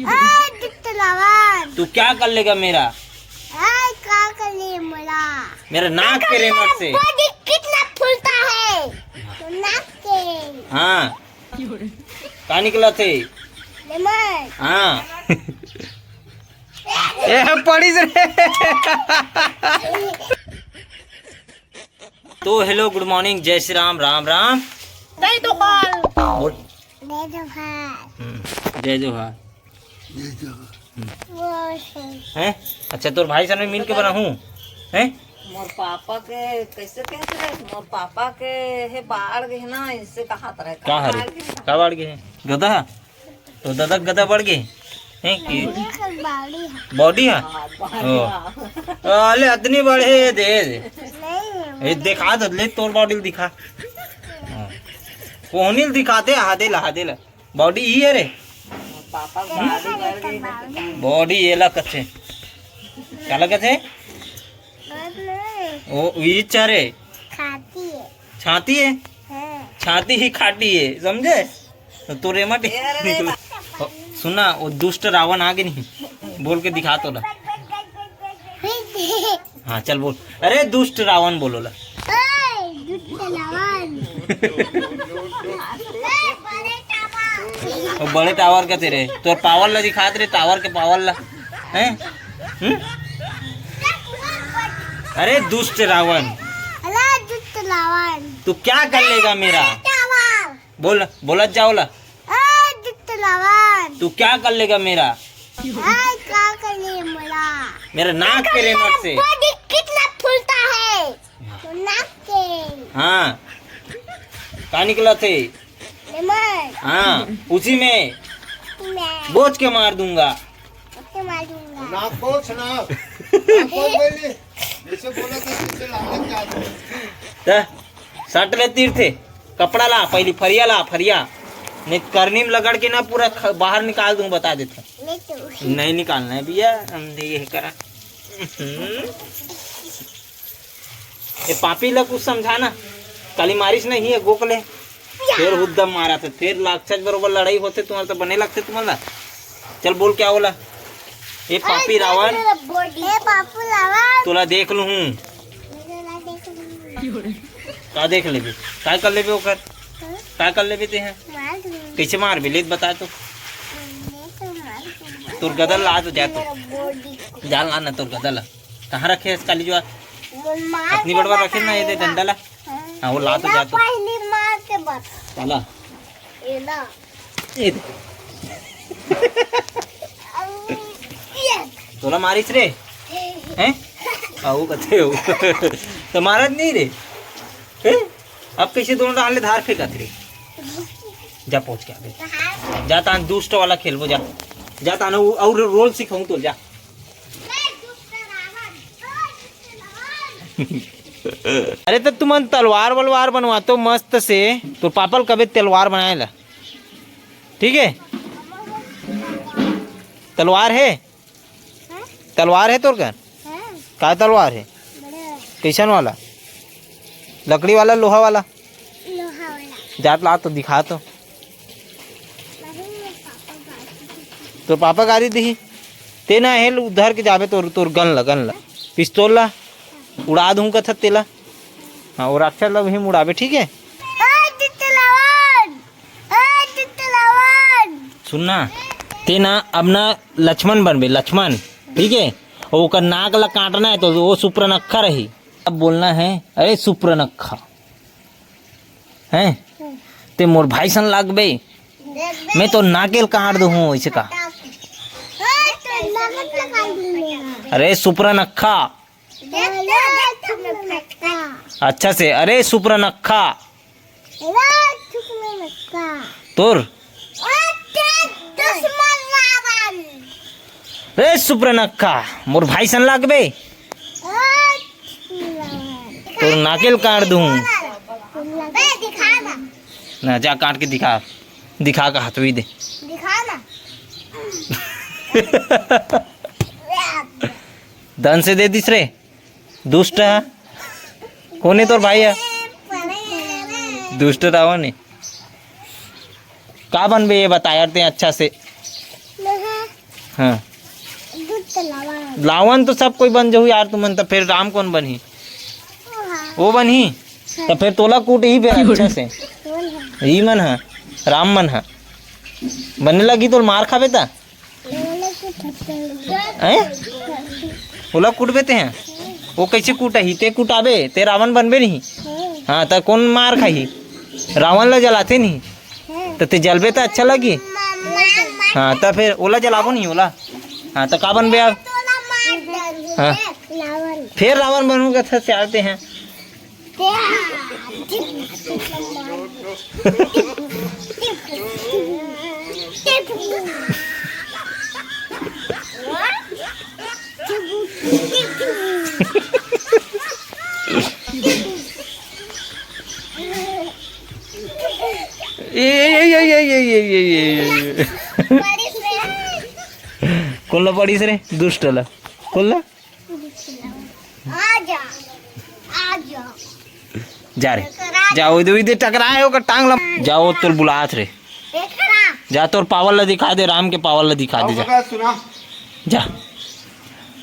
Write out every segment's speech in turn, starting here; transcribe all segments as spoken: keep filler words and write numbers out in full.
ए, दुष्ट रावण। तू क्या कर लेगा मेरा? ए, क्या कर ले मोला? मेरा नाक के रेमट से। बॉडी कितना फूलता है? तो नाक के। हाँ। का निकला थे? रेमट। हाँ। ए, पड़ी से रे। तो हेलो, गुड मॉर्निंग, जय श्री राम, राम राम। जय जोहार। बोल। जय जोहार। हम्म, जय जोहार। वो है। हैं? अच्छा, तोर भाई सन में मिल के बनाहूँ? हैं? मोर पापा के, कैसे कहते रहे, मोर पापा के हे बाढ़ गए ना, इससे कहा तरह का हरे? बाढ़ गए ना। का बाढ़ गए? गधा? तो दादा गधा बढ़ गए हैं कि ये सब बावड़ी है। बॉडी है? हाँ, ओ। बाढ़ गया। अले, अतनी बड़े दे। नहीं, ये दिखा दो, ले तोर बॉडी दिखा। हाँ। कोहनी दिखाते, हादे ला, हादे ला। बॉडी ही है रे। पापा बाढ़ गई। बॉडी ये ला कथे। क्या लगा थे? बस नहीं। ओ, ये चारे। खाती है। छाती है? हाँ। छाती ही खाटी है, समझे? तो तोरे मत ए, अरे रे निकल। सुना, वो दुष्ट रावण आगे नहीं, बोल के दिखा तो ना। फिर हाँ, चल बोल। अरे, दुष्ट रावण बोलो ला। ओए, दुष्ट रावण। ओए, बड़े टावर। वो बड़े टावर का तेरे, तोर पावर ला दिखात रे, टावर के पावर ला। हैं? हम्म? अरे, दुष्ट रावण। अरे, दुष्ट रावण। तू क्या कर लेगा मेरा? बड़े टावर। बोल, बोलत जाओ ला। ए, दुष्ट रावण। तू क्या कर लेगा मेरा? ए, क्या कर ले मोला? मेरा नाक के रेमट से। बॉडी कितना फूलता है? तो नाक के। हाँ। का निकला थे? रेमट। हाँ, उसी में। मैं। बोच के मार दूंगा। ओके, मार दूंगा। नाक पोछ, नाक। नाक पोछ पहले। जैसे बोला था, जैसे लागत क्या था? त सट ले तीर थे, कपड़ा ला, पहली फरिया ला, फरिया। नहीं, करनी में लगड़ के ना पूरा ख-, बाहर निकाल दूं, बता देता। नहीं तो। नहीं निकालना है भैया, हम नहीं ये करा। हम्म। ये पापी ला कुछ समझाना, काली मारिस नहीं है गोकले। फेर हुद्दा मारा थे, फेर राक्षस बरोबर लड़ाई होते, तुम्हारा तो बने लगते तुम्हारा। चल बोल, क्या बोला? ए पापी रावण, ए पापू रावण, तोला देख लूं हूँ। तोला देख लूं। का देख लेबे? काय कर लेबे ओकर? हाँ? काय कर लेबे ते हैं? मार दूंगी। कैसे मारबे? ले बता तो। मैं तो मार दूंगी। तोर गदल ला तो जा तो। मेरा बॉडी। जा ला ना तोर गदल। कहाँ रखे है काली जो? वो मार अपनी के बड़वा रखे ना, ये दे बताएगा। डंडा ला। हाँ। हाँ, वो ला तो एला जा तो। पहली मार के बता। साला। एला। ये दे। ये। तोला मारिस रे? हैं? आओ, कथे हो। तो मारत नहीं रे? हैं? अब कैसे दोनों डाल ले धार फेंकत रे? जा पहुंच के आबे। जा तान दुष्ट वाला खेलबो जा। जा तान उ-, और रोल सिखाऊं तो जा। अरे तो तुमन तलवार वलवार बनवा तो मस्त से, तो पापल कबे तलवार बनाए ला, ठीक है? तलवार है? हाँ? तलवार है तोर कर? हाँ। का तलवार है? बड़ा। कैसन वाला? लकड़ी वाला, लोहा वाला? लोहा वाला। जात ला तो दिखा तो। अरे, पापा गाड़ी। तोर पापा गाड़ी दिही। ते ना हेल उधर के जाबे तोर, तोर गन ला, गन ला। पिस्तौल ला। उड़ा दूं कथत तेला। हाँ, वो राक्षस ला भी उड़ाबे, ठीक है? ए, चितलावन। ए, चितलावन। सुन ना, ते ना अब ना लक्ष्मण बनबे, लक्ष्मण, ठीक है? और ओकर नाक ला काटना है तो वो सुप्रनखा रही। अब बोलना है, "अरे सुप्रनखा।" हैं? ते मोर भाई सन लागबे? मैं तो नाकेल काट दूं हूँ, ऐसे का? ए, तो नगद लगा दी मेरा। अरे सुप्रनखा। देख तो, देख तो, मैं फटका। अच्छा से, अरे सुप्रनखा। अरे सुप्रनखा। तोर? अरे दुश्मन रावण। रे सुप्रनखा, मोर भाई सन लागबे। अरे सुप्रनखा। तोर नाकेल काट दूं। बे, दिखा ना। ना, जा काट के दिखा। दिखा का हाथ भी दे। दिखा ना। दन से दे दिस रे। दुष्ट है। कौन है तोर भाई है? दुष्ट रावण है। का बनबे ये बता यार ते अच्छा से। हाँ। लावन तो सब कोई बन जाहू यार, तुमन त फिर राम कोन बनही? वो बनही। त फिर तोला कूटही फिर अच्छा से। ई मन ह, राम मन ह। बने लगी तोर मार खाबे त। हैं? ओला कूटबे ते हैं? वो कैसे कूटही? ते कुटाबे, ते रावण बनबे नहीं। हाँ, त कोन मार खाही? रावण ला जलाथे नहीं। त ते जलबे त अच्छा लगी। हाँ, त फिर ओला जलाबो नहीं ओला। हाँ, त का बनबे अब? हाँ। फिर रावण बनू कथा से आते हैं। ए, ए, ए, ए, ए, ए, ए, ए, ए, ए। कोन ला पड़ीस रे? दुष्ट ला। कोन ला? आजा, आजा। जा रे। जा, ओदे, ओदे टकराए ओकर टांग ला। जा, वो तोर बुलात रे। एकरा। जा, तोर पावर ला दिखा दे, राम के पावर ला दिखा दे, जा। सुना। जा।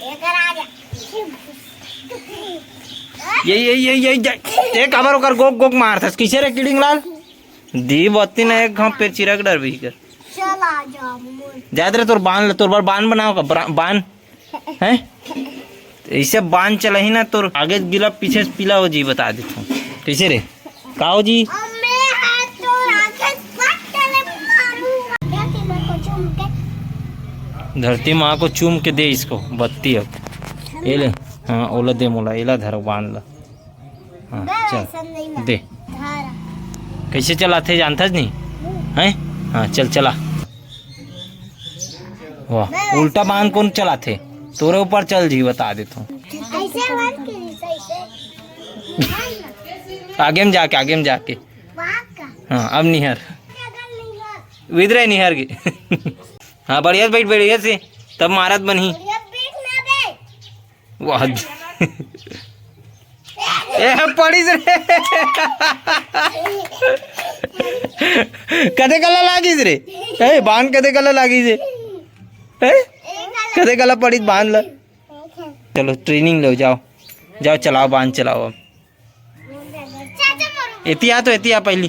एकरा आजा। ये, ये, ये, ये, जा। ते काबर ओकर गोक, गोक मारथस? किसे रे किडिंग लाल? दी बत्ती ने एक घाव पेर चिरक डरबे कर। चल आजा, मोर। जा रे, तोर बांध ले, तोर बर बांध बनाओ का, ब्रा-, बांध। हैं? ऐसे बांध चलाही ना, तोर आगे गिला, पीछे से पीला हो जी, बता देथों। कैसे रे? का हो जी? अब मैं हाथ तो आगे पट चले मारूंगा। धरती माँ को चूम के। धरती माँ को चूम के दे इसको, बत्ती अब। ये ले। हाँ, ओला दे मोला, एला धर, बांध ला। हाँ, बे, चल, ऐसा नहीं ना। दे। धारा। कैसे चलाथे जानथस नहीं? हम्म। हैं? हाँ, चल चला। वाह, बे, उल्टा ऐसा बांध नहीं। कौन चलाथे? तोरे ऊपर चल जी, बता देथों। ऐसे बांध के नहीं, सही से। आगे में जाके, आगे में जाके। बांध का? हाँ, अब निहर। अगर नहीं ना। विदरे निहर के। हाँ, बढ़िया से बैठ, बढ़िया से। तब मारत बनही। बढ़िया बैठ ना बे। वाह। ए, पड़ीस रे। कते कला लागिस रे? ए, बांध कते कला लागिस रे? ए? कते कला पड़ीस बांध ला? चलो, ट्रेनिंग लो, जाओ। जाओ, चलाओ, बांध चलाओ अब। एती आ तो, एती आ पहली।